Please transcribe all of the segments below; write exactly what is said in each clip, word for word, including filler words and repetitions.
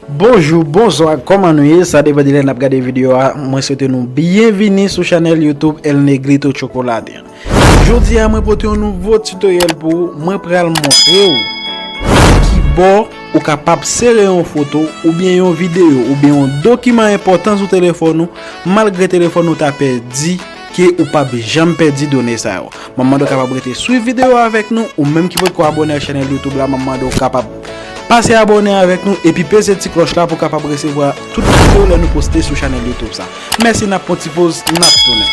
Bonjou, bonswa, kòman nou ye? Sa depann de lè n ap gade videyo a. Mwen swete nou byenvini sou chanèl YouTube El Negrito Chocolate. Jodi a, mwen pote yon nouvo tutoriel pou ou. Mwen pral montre w kibò ou kapab sere yon foto oubyen yon videyo oubyen yon dokiman enpòtan sou telefòn ou, malgre telefòn ou ta pèdi, ke ou p ap janm pèdi done sa yo. Mwen mande w kapab rete swiv videyo a avèk nou, ou menm ki potko abòne ak chanèl YouTube la, mwen mande w kapab pase abòne avèk nou, epi peze ti klòch la pou w kapab resevwa tout videyo lè nou poste sou chanèl YouTube sa. Mèsi, n ap pran ti poz, n ap tounen.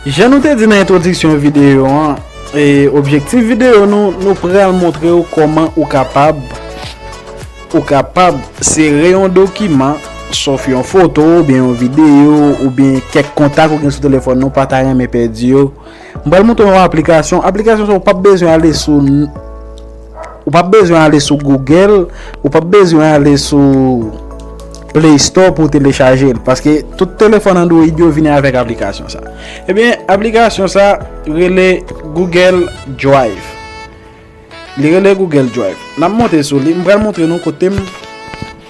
Jan nou te di nan entwodiksyon videyo an, e, objektif videyo nou, nou pral montre w kòman ou kapab, ou kapab sere yon dokiman, sòf yon foto, oubyen yon videyo, oubyen kèk kontak ou gen sou telefòn ou pa ta renmen pèdi yo. M pral montre w yon aplikasyon. Aplikasyon sa, ou p ap bezwen ale sou, ou p ap bezwen ale sou Google, ou p ap bezwen ale sou Play Store pou w telechaje l, paske tout telefòn Android yo vini avèk aplikasyon sa. Ebyen, aplikasyon sa rele Google Drive. Li rele Google Drive. N ap monte sou li, m pral montre nou kote m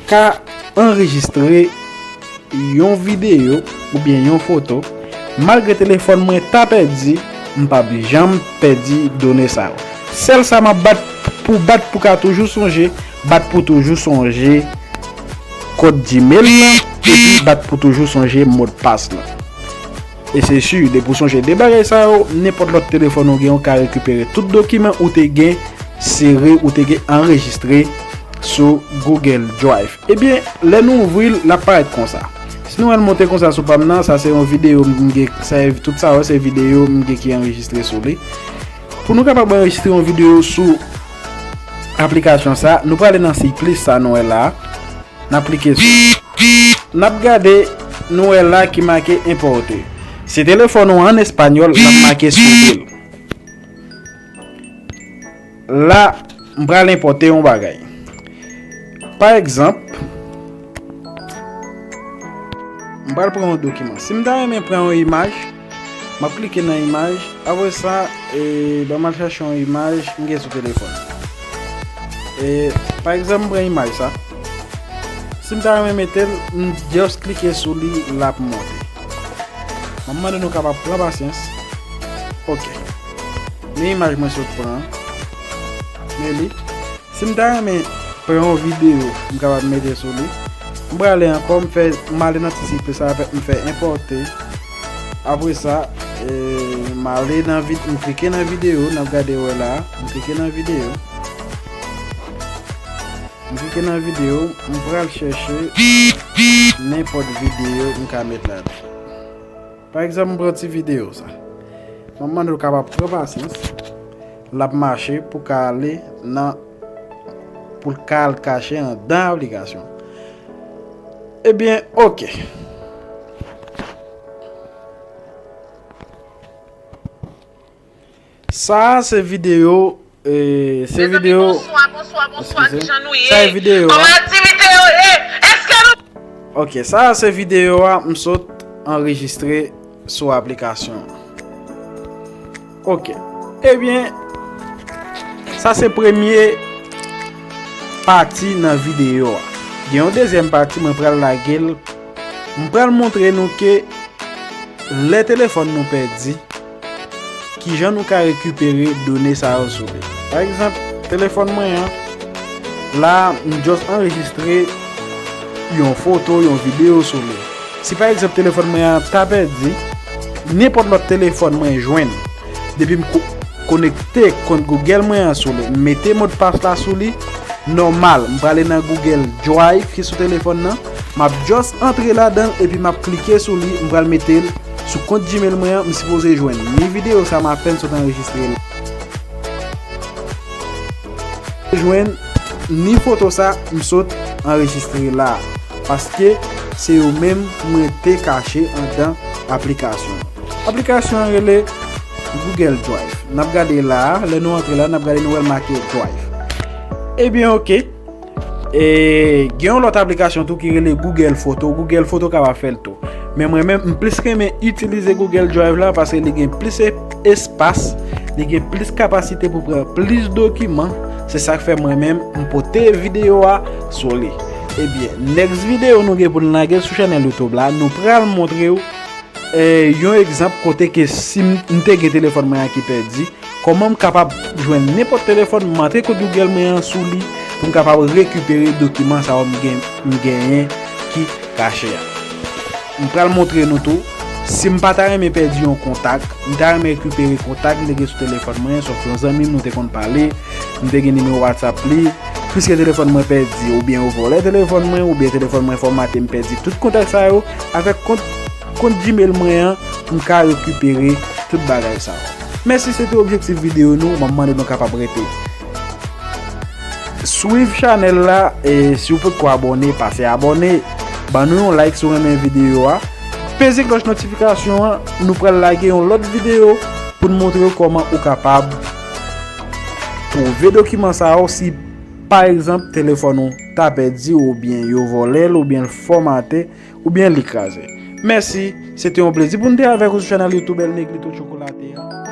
ka anrejistre yon videyo oubyen yon foto, malgre telefòn mwen ta pèdi, m p ap janm pèdi done sa yo. Sèl sa m ap bat pou, bat pou ka toujou sonje, bat pou toujou sonje kòd Gmail lan, epi bat pou toujou sonje modpas lan. E se si, depi w sonje de bagay sa yo, nenpòt lòt telefòn ou gen, ou ka rekipere tout dokiman ou te gen sere, ou te gen anrejistre sou Google Drive. Ebyen, lè nou ouvri l, l ap parèt konsa. Si nou al monte konsa sou pa m nan, sa se yon videyo m gen, sa, tout sa yo se videyo m gen ki anrejistre sou li. Pou nou kapab anrejistre yon videyo sou aplikasyon sa, nou prale nan siy plis sa nou wè la. N ap klike sou li. N ap gade, nou wè la ki make enpòte. Si telefòn ou an espanyòl, l ap make sou li. La, m pral enpòte yon bagay. Pa egzanp, m pral pran yon dokiman. Si m ta renmen pran yon imaj, m ap klike nan imaj. Apre sa, e, ban m al chache yon imaj m gen sou telefòn. E, pa egzanp, m pran imaj sa. Si m ta renmen mete l, m just klike sou li, l ap monte. M ap mande nou kapab pran pasyans. Ok. Men imaj mwen sot pran an. Men li. Si m ta renmen pran yon videyo, m kapab mete sou li. M prale ankò, m fè, m ale nan ti siy plis sa, m fè enpòte. Apre sa, e, m ale nan vid-, m klike nan videyo, n ap gade wè la, m klike nan videyo. M klike nan videyo, m pral chèche nenpòt videyo m ka met ladan. Pa egzanp, m pran ti videyo sa. M ap mande w kapab pran pasyans. L ap mache pou ka ale nan, pou l ka al kache anndan aplikasyon. Ebyen, ok. Sa a se videyo, e, se videyo, bonswa, bonswa, bonswa, eskize. Kijan nou ye? Sa e videyo a. Kòman aktivite yo ye? Èske nou... Ok, sa a se videyo a m sot anrejistre sou aplikasyon an. Ok. Ebyen, sa se premye pati nan videyo a. Gen yon dezyèm pati, mwen pral lage l. M pral montre nou ke lè telefòn nou pèdi, kijan nou ka rekipere done sa yo sou li. Pa egzanp, telefòn mwen an, la, m just anrejistre yon foto, yon videyo sou li. Si pa egzanp, telefòn mwen an ta pèdi, nenpòt lòt telefòn mwen jwenn. Depi m ko-, konekte kont Google mwen an sou li, m mete modpas la sou li, nòmal, m prale nan Google Drive ki sou telefòn nan, m ap just antre ladan l epi m ap klike sou li, m pral mete l sou kont Gmail mwen an, m sipoze jwenn ni videyo sa m apèn sot anrejistre la. Jwenn ni foto sa m sot anrejistre la, paske se yo menm mwen te kache anndan aplikasyon an. Aplikasyon an rele Google Drive. N ap gade la a, lè nou antre la, n ap gade nou wè l make Drive. Ebyen, oke. E gen yon lòt aplikasyon tou ki rele Google Photo. Google Photo kapab fè l tou. Men mwen menm, m plis renmen itilize Google Drive la paske li gen plis e- espas, li gen plis kapasite pou pran plis dokiman. Se sa k fè mwen menm, m pote videyo a sou li. Ebyen, next videyo nou gen pou n lage sou chanèl YouTube la, nou pral montre w e, yon egzanp kote ke si m, m te gen telefòn mwen an ki pèdi, kòman m kapab jwenn nenpòt telefòn, m antre kont Google mwen an sou li, pou m kapab rekipere dokiman sa yo m gen, m genyen ki kache a. M pral montre nou tou, si m pa ta renmen pèdi yon kontak, m ta renmen rekipere kontak m te gen sou telefòn mwen, sòf yon zanmi m nou te konn pale, m te gen nimewo WhatsApp li, piske telefòn mwen pèdi, oubyen yo vòlè telefòn mwen, oubyen telefòn mwen fòmate, m pèdi tout kontak sa yo, avèk kont, kont Gmail mwen an, m ka rekipere tout bagay sa yo. Mèsi, se te objektif videyo nou, m ap mande nou kapab rete swiv chanèl la, e si w potko abòne, pase abòne, ban nou yon like si w renmen videyo a, peze klòch notifikasyon an, nou pral lage yon lòt videyo pou n montre w kòman ou kapab twouve dokiman sa yo si, pa egzanp, telefòn ou ta pèdi oubyen yo vòlè l oubyen l fòmate oubyen li kraze. Mèsi, se te yon plezi pou n te avèk ou sou chanèl YouTube El Negrito Chocolate a.